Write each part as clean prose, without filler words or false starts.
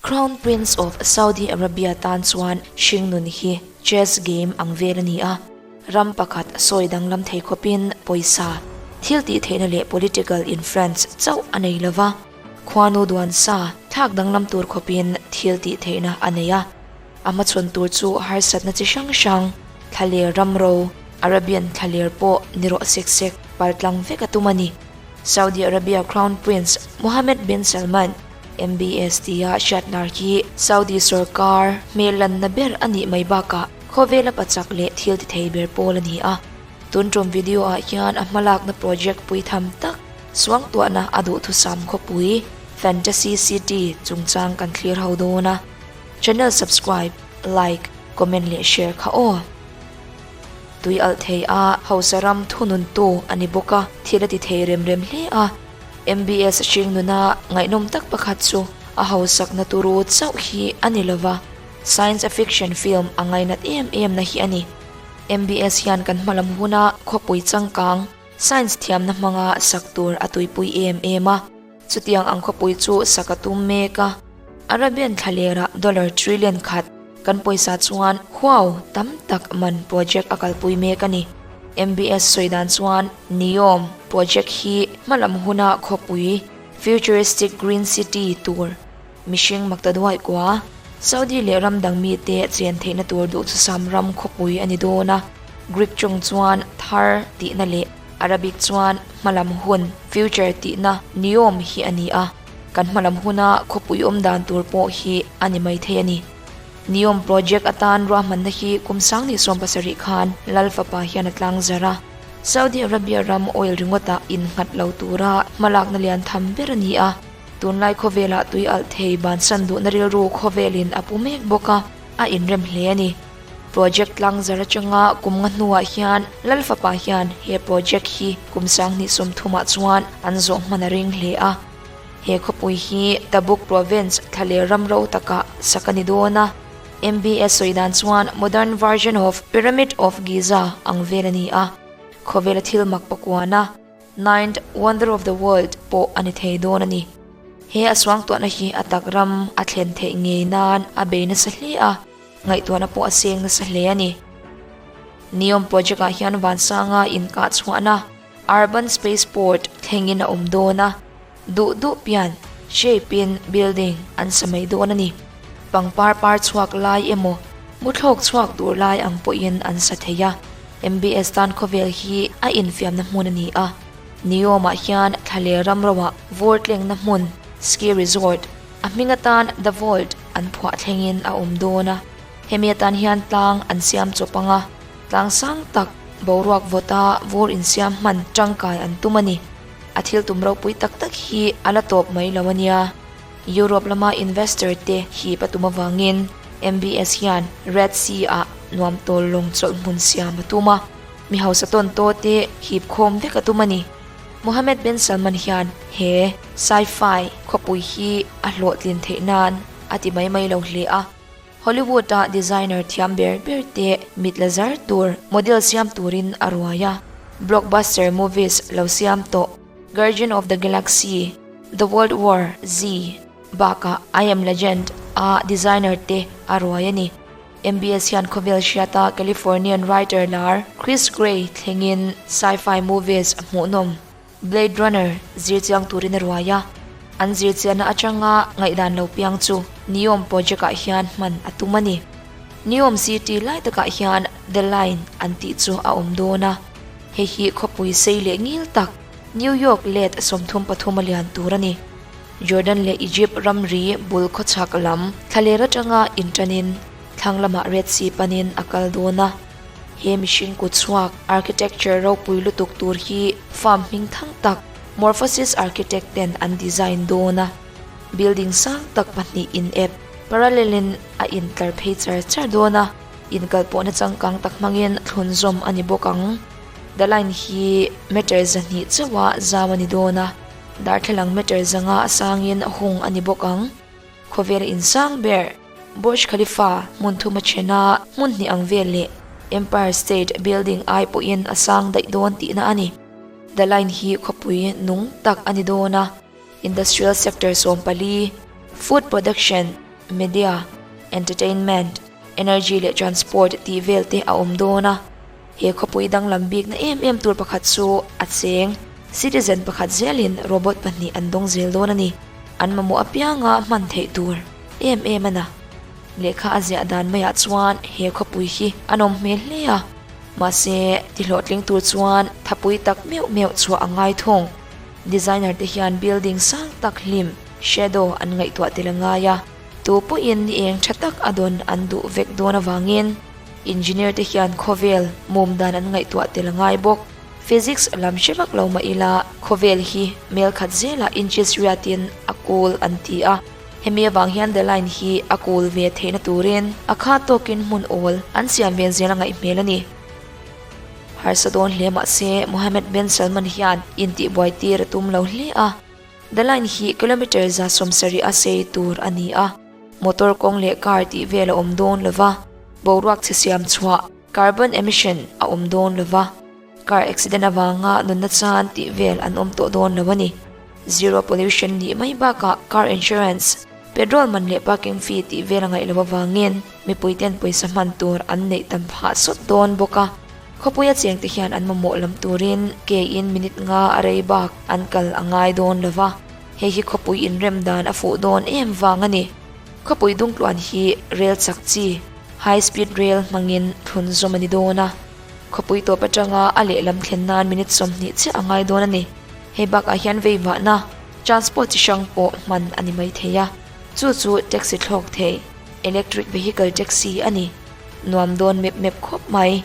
Crown Prince of Saudi Arabia tan chuan hringnun hi chess game ang vel a ni a, ram pakhat sawi danglam thei khawpin pawisa, thil tih theihna leh political influence chauh a nei lo va, khuanu duan sa thlak danglam tur khawpin thil tih theihna a nei a. A hmachhawn tur chu harsatna chi hrang hrang, thlaler ramro, Arabian thlaler pawh ni rawh sek sek paltlang vek a tum a ni. Saudi Arabia Crown Prince Mohammed bin Salman, MBS, tia hriatnar hi Saudi sorkar hmel lanna ber a nih mai bakah khawvela pachak leh thil ti thei ber pawl a ni a. Tun tum video ah hian a hmalakna project pui tham tak suangtuahna a duhthusam khawpui, Fantasy City, chungchang kan thlir ho dawn a. Channel subscribe, like, comment leh share kha aw. Tui alh thei a, hausa ram thununtu a ni bawk a, thil a ti thei rem rem hle a. MBS hringnuna ngaihnawm tak pakhat chu a hausakna turu chauh hi a ni lova, science fiction film a ngainat em em na hi a ni. MBS hian kan hmalam huna khawpui changkang, science thiamna hmanga sak tur a tuipui em em a. Chutiang ang khawpui chu sak a tum mek a, Arabian thlalera dollar trillion khat kan pawisa chuan huau tam tak man project a kalpui mek a ni. MBS sawi dan chuan NEOM project hi hmalam huna khawpui futuristic green city tur mihring maktaduai kua Saudi leh ram dang mite chen theihna tur duhthusam ram khawpui a ni dawn a, Greek chung chuan thar tihna leh Arabic chuan hmalam hun, future, tihna niawm hi a ni a, kan hmalam huna khawpui awm dan tur pawh hi a ni mai thei a ni. Niawm project atan ruahmanna hi kum sangni 70 khan Lal fapa hian a tlang zar a, Saudi Arabia ram oil ringawtah innghat lo tura hmalakna lian tham ber a ni a, tunlai khawvelah tui alh thei bansan duhna rilru khawvelin a pu mek bawk a, a inrem hle a ni. Project tlang zar atanga kum nga hnuah hian Lal fapa hian he project hi kum 2030 ah chuan an zawh hman a ring hle a. He khawpui hi Tabuk Province thlaler ram ro takah sak a ni dawn a. MBS sawi dan chuan modern version of Pyramid of Giza ang vel a ni a. Khawvela thil mak pakuana Ninth Wonder of the World pawh a ni thei dawn a ni. He a suangtuahna hi a tak ram a thlen theih ngei nan a bei nasa hle a. Ngaihtuahna pawh a seng nasa hle a ni. Neom project ah hian Vansanga inkah chhuahna Urban Space Port thlengin a awm dawn a, duh duh pian shape in building an sa mai dawn a ni. Pangpar par chhuak lai emaw muthlawk chhuak tur lai ang pawhin an sa thei a. MBS tan khawvel hi a infiamna hmun a ni a. Neom ah hian thlaler ram roah vawrtlengna hmun, ski resort, A hming atan The Vault an phuah thlengin a awm dawn a, hemi atan hian tlang an siam chawp ang a, tlang sang tak boruak vawta vur insiam hman tangkai an tum a ni. A thil tum ropui tak tak hi a la tawp mai lo a nia. Europe lama investor te hip a tum avangin MBS hian Red Sea ah nuam tawl lawng chawlh hmun siam a tum a, mi hausa tawn taw te hip khawm vek a tum a ni. Mohammed bin Salman hian he sci-fi khawpui hi a hlawhtlin theih nan a ti mai mai lo hle a. Hollywood-a designer thiam ber ber te mit la zar tur model siam turin a ruai a. Blockbuster movies lo siam tawh Guardian of the Galaxy, The World War Z bakah I Am Legend a designer te a ruai a ni. MBS hian khawvel hriata Californian writer lar Chris Gray thlengin sci-fi movies hmuhnawm Blade Runner zir chiang turin a ruai a. An zir chianna atanga ngaihdan lo piang chu Neom project-ah hian hman a tum a ni. Neom City lai takah hian The Line an tih chu a awm dawn a. Hei hi khawpui sei leh ngil tak New York let 33 a lian tur a ni. Jordan leh Egypt ramri bul khawchhak lam thlaler atanga inṭanin thlang lamah Red Sea panin a kal dawn a. He mihring kut chhuak architecture ropui lutuk tur hi farm hming thang tak Morphosis Architect ten an design dawn a. Building sang tak pahnih in ep parallel in a intlar phei char char dawn a, inkalpawhna changkang tak hmangin thlunzawm a ni bawk ang. The line hi meter 200 chauha zau a ni dawn a. Darthlalang meter 500 a sangin hung a ni bawk ang. Khawvela insang ber Burj Khalifa hmun thum a then a, hmun hnih ang vel leh Empire State Building ai pawhin a sang daih dawn tihna a ni. The Line hi khawpui nung tak a ni dawn a, industrial sector 14, food production, Media, Entertainment, Energy leh Transport tih vel te a awm dawn a. He khawpui danglam bikna em em tur pakhat chu a cheng, citizen pakhat zelin robot pahnih an dawng zel dawn a ni. An mamawh apianga hman theih tur em em a na. Lehkha a ziah dan maiah chuan he khawpui hi a nawm hmel hle a, mahse tihlawhtling tur chuan thapui tak meuh meuh chhuah a ngai thung. Designer te hian building sang tak hlim, shadow, an ngaihtuah tel a ngai a, tu pawhin ni eng tha tak a dawn an duh vek dawn avangin engineer te hian khawvel mum dan an ngaihtuah tel a ngai bawk. Physics lam hre vak lo mah ila khawvel hi mel khat zelah inches riatin a kul an ti a, hemi avang hian The Line hi a kul ve theihna turin a kha tawkin hmun awl an siam ve zel a ngaih hmel a ni. Harsa dawn hle mah se Mohammed bin Salman hian intihbuai tir a tum lo hle a, The Line hi kilometre 70 a sei tur a ni a, motor kawng leh car tih vel a awm dawn lo va, boruak chhe siam chhuah, carbon emission, a awm dawn lo va, car accident avanga nunna chan tih vel an awm tawh dawn lo a ni. Zero pollution nih mai bakah car insurance, petrol man leh parking fee tih vel a ngaih loh avangin mipuiten pawisa hman tur an neih tam phah sawt dawn bawk a. Khawpuia chengte hian an mamawh lam turin ke in minute nga a rei bak an kal a ngai dawn lo va, hei hi khawpui inrem dan a fuh dawn em vang a ni. Khawpui dungtluan hi rel chak chi, high speed rail, hmangin thlun zawm a ni dawn a. Khawpui tawp atanga a lehlam thlen nan minute 20 chiah a ngai dawn a ni. Hei bakah hian veivahna, transport chi hrang pawh hman a ni mai thei a, chu chu taxi thlawk thei, electric vehicle taxi, a ni. Nuam dawn mep mep khawp mai.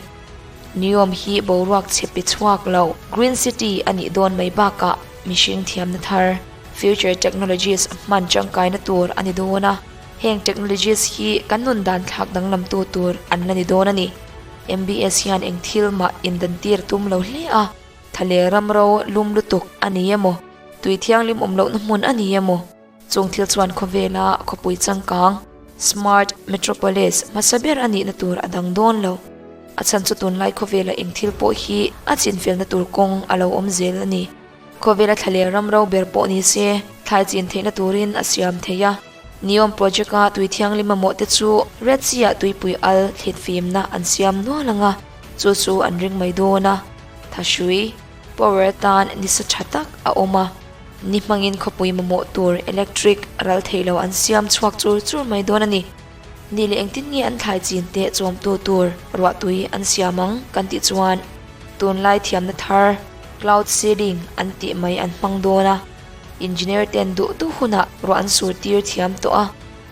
Niawm hi boruak chhe pe chhuak lo, Green City a nih dawn mai bakah mihring thiamna thar, future technologies, hman tangkaina tur a ni dawn a, heng technologies hi kan nun dan thlak danglamtu tur an la ni dawn a ni. MBS hian eng thil mah indantir tum lo hle a, thalel ramro lum lutuk a ni emaw, tui thianghlim awm lohna hmun a ni emaw, Chung thil chuan khawvela khawpui changkang, smart metropolis, hmasa ber a nihna tur a dang dawn lo. A chhan chu tunlai khawvela eng thil pawh hi a chinfelna tur kawng a lo awm zel a ni. Khawvela thlalel ram ro ber pawh ni se, thlai chin theihna turin a siam thei a. Neom project-a tui thianghlim mamawh te chu Red Sea-ah tuipui al thlit fimna an siam nual ang a, chu chu an ring mai dawn a. Thahrui, power, atan nisa tha tak a awm a. Ni hmangin khawpui mamawh tur electric ral thei lo an siam chhuak chur chur mai dawn a ni. Ni leh engtin nge an thlai chin teh chawmtu tur ruahtui an siam ang kan tih chuan tunlai thiamna thar cloud seeding an tih mai an hmang dawn a. Engineer ten duh duh hunah ruah an sur tir thiam tawh a,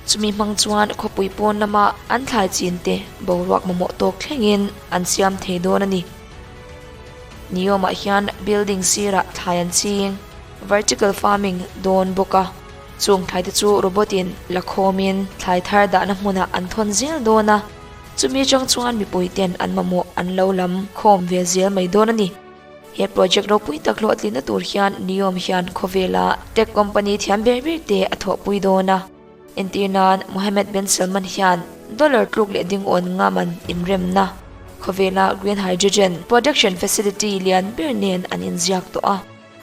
chumi hmang chuan khawpui pawn lama an thlai chin te boruak mamawh tawk thlengin an siam thei dawn a ni. Niawmah hian building sirah thlai an ching, vertical farming, dawn bawk a, chung thlaite chu robot in la khawmin thlai thar dahna hmunah an thawn zel dawn a, chumi atang chuan mipui ten an mamawh an lo lam khawm ve zel mai dawn a ni. He project ropui tak hlawhtlinna tur hian Niawm hian khawvela tech company thiam ber ber te a thawhpui dawn a. Entir nan, Mohammed bin Salman hian dollar tluk leh ding awn nga man inremna khawvela green hydrogen production facility lian ber nen an inziak tawh a.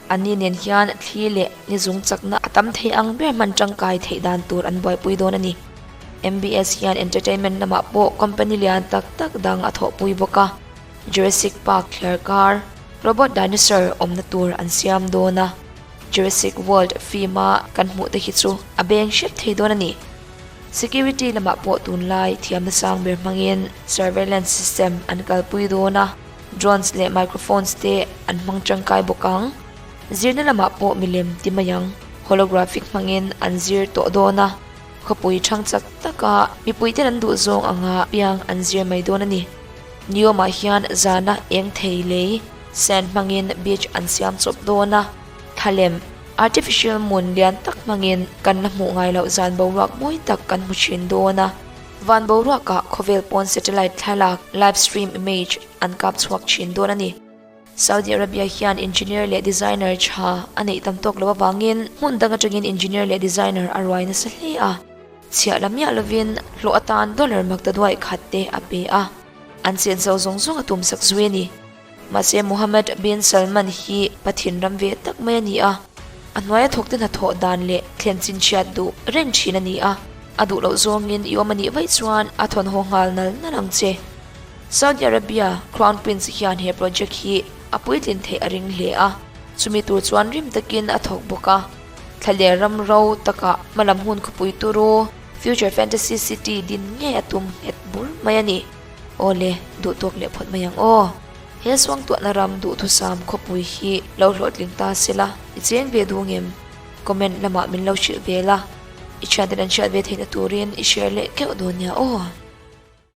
Anni nen hian thli leh ni zung chakna a tam thei ang ber hman tangkai theih dan tur an buaipui dawn a ni. MBS hian entertainment lamah pawh company lian tak tak dang a thawhpui bawk a. Jurassic Park thliar kar robot dinosaur awmna tur an siam dawn a. Jurassic World film a kan hmuh te hi chu a beng hrep thei dawn a ni. Security lamah pawh tunlai thiamna sang ber hmangin surveillance system an kalpui dawn a, drones leh microphones te an hmang tangkai bawk ang. Zirna lamah pawh milem ti mai ang, holographic hmangin an zir tawh dawn a, khawpui thang chak taka mipuiten an duh zawng anga piang an zir mai dawn a ni. Niawmah hian zana eng thei lei. Sand hmangin beach an siam chawp dawn a, thlalem, artificial moon, lian tak hmangin kan la hmuh ngai loh zan boruak mawi tak kan hmu thin dawn a. Van boruakah khawvel pawn satellite thlalak, live stream image, an kap chhuak thin dawn a ni. Saudi Arabia hian engineer leh designer tha a neih tam tawk loh avangin hmun dang atangin engineer leh designer a ruai nasa hle a. Chhiah la miah lovin hlawh atan dollar maktaduaih khat te a pe a. An chenzo zawng zawng a tumsak zui a ni. Mahse Mohammed bin Salman hi Pathian ram ve tak mai a ni a, a hnuaia thawkte hnathawh dan leh thlen chin hriat duh reng thin a ni a. A duh loh zawngin i awm a nih vaih chuan a thawn haw nghal nal nal ang che. Saudi Arabia Crown Prince hian he project hi a puitlin theih a ring hle a, chumi tur chuan rim takin a thawk bawk a. Thla leh ram ro takah hmalam hun khawpui turu Future Fantasy City din ngei a tum nghet bur mai a ni. Aw le, duh tawk leh phawt mai ang aw. He suangtuahna ram duhthusam khawpui hi lo hlawhtling ta se la, i cheng ve duh ngem? Comment lamah min lo hrilh ve la, i thianten an hriat ve theihna turin i share leh keuh dawn nia aw.